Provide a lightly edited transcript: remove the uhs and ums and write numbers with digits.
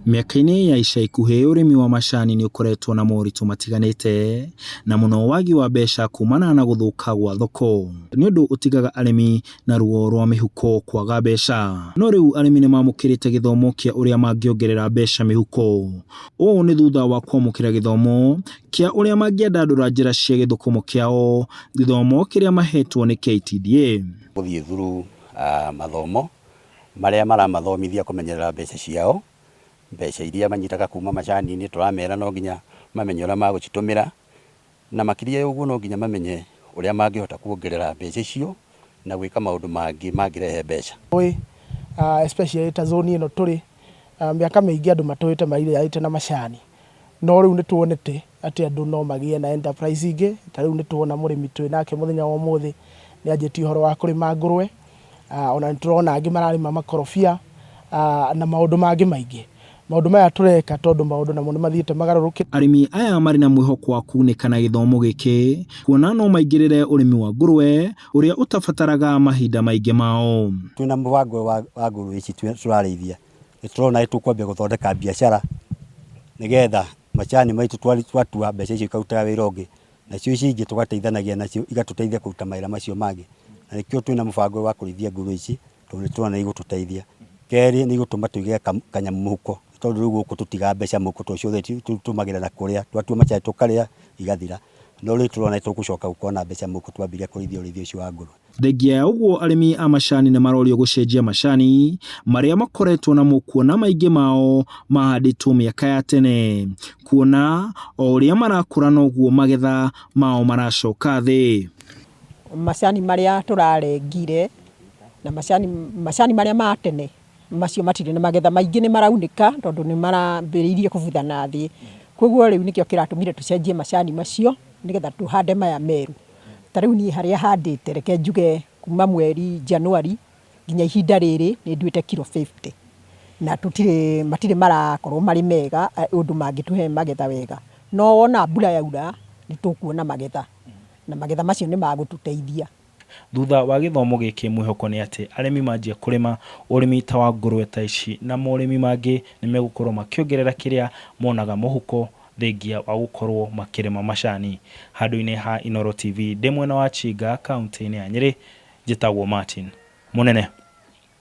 Mĩaka-inĩ ya ica ikuhĩ ũrĩmi wa macani nĩ ũkoretwo na moritũ matiganĩte, na mũno wagi wa mbeca kumana na gũthũka gwa thoko. Nĩ ũndũ ũtigaga arĩmi na ruo rwa mĩhuko kwaga mbeca. No rĩu arĩmi nĩ mamũkĩrĩte gĩthomo kĩa ũrĩa mangĩongerera mbeca mĩhuko. Ũũ nĩ thutha wa kwamũkĩra gĩthomo kĩa ũrĩa mangĩandandũra njĩra cia gĩthũkũmo kĩao, gĩthomo kĩrĩa mahetwo nĩ KTDA. Gũthiĩ through mathomo marĩa maramathomithia kũmenyerera mbeca ciao, mbeca iria manyitaga kuma macani-inĩ tũramera no nginya mamenye ũrĩa magũcitũmĩra, na makĩria ya ũguo no nginya mamenye ũrĩa mangĩhota kuongerera mbeca icio na gwĩka maũndũ mangĩ mangĩrehe mbeca. Especially ta zone ĩno tũrĩ, mĩaka mĩingĩ andũ matũrĩte mairĩarĩte na macani, no rĩu nĩ tuonete atĩ andũ no magĩe na enterprise ingĩ, ta rĩu nĩ tuona mũrĩmi twĩ nake mũthenya wa ũmũthĩ nĩ anjĩtie ũhoro wa kũrĩma ngũrwe, ona nĩ tũrona angĩ mararĩma makorobia na maũndũ mangĩ maingĩ. Maũndũ maya tũreka tondũ maũndũ namo nĩ mathiĩte magarũrũkĩte. Arĩmi aya marĩ na mwĩhoko wa kũgunĩka na gĩthomo gĩkĩ kuona no maingĩrĩre ũrĩmi wa ngũrwe ũrĩa ũtabataraga mahinda maingĩ mao. Twĩna mũbango ũyũ wa ngũrwe ici tũrarĩithia, nĩ tũrona nĩ tũkwambia gũthondeka biacara nĩgetha macani maitũ twatua mbeca icio ikarutaga wĩra ũngĩ, nacio ici ingĩ tũgateithanagia nacio igatũteithia kũruta mawĩra macio mangĩ. Na nĩkĩo twĩna mũbango ũyũ wa kũrĩithia ngũrwe ici tondũ nĩ tũrona nĩ igũtũteithia. Kerĩ nĩ igũtũma tũige kanyamũ mũhuko nĩ tondũ rĩu gũkũ tũtigaga mbeca mũhuko tondũ ciothe tũtũmagĩra na kũrĩa, twatua macani tũkarĩa igathira. No rĩu tũrona nĩ tũgũcoka gũkorwo na mbeca mũhuko twambĩrĩria kũrĩithia ũrĩithia ũcio wa ngũrwe. Thengia ya ũguo arĩmi a macani nĩ marorio gũcenjia macani marĩa makoretwo namo kuona maingĩ mao mahandĩtwo mĩaka ya tene, kuona o ũrĩa marakũra noguo magetha mao maracoka thĩ. Macani marĩa tũrarengire na macani, macani marĩa ma tene macio matirĩ na magetha maingĩ nĩ maraunĩka tondũ nĩ marambĩrĩirie kũbutha na thĩ. Koguo rĩu nĩkĩo kĩratũmire tũcenjie macani macio nĩgetha tũhande maya merũ. Ta rĩu niĩ harĩa handĩte reke njuge kuma mweri January nginya ihinda rĩrĩ nĩ nduĩte kiro 50 na tũtirĩ, matirĩ marakorwo marĩ mega ũndũ mangĩtũhe magetha wega. No wona mbura yaura nĩ tũkuona magetha na magetha macio nĩ magũtũteithia. Thutha wa gĩthomo gĩkĩ mwĩhoko nĩ atĩ arĩmi manjia kũrĩma ũrĩmi ta wa ngũrwe ta ici na morĩmi mangĩ nĩ megũkorwo makĩongerera kĩrĩa monaga mũhuko thengia wa gũkorwo makĩrĩma macani. Handũ-inĩ ha Inooro TV ndĩ mwena wa Chinga kauntĩ-inĩ ya Nyĩrĩ, njĩtagwo Martin Mũnene.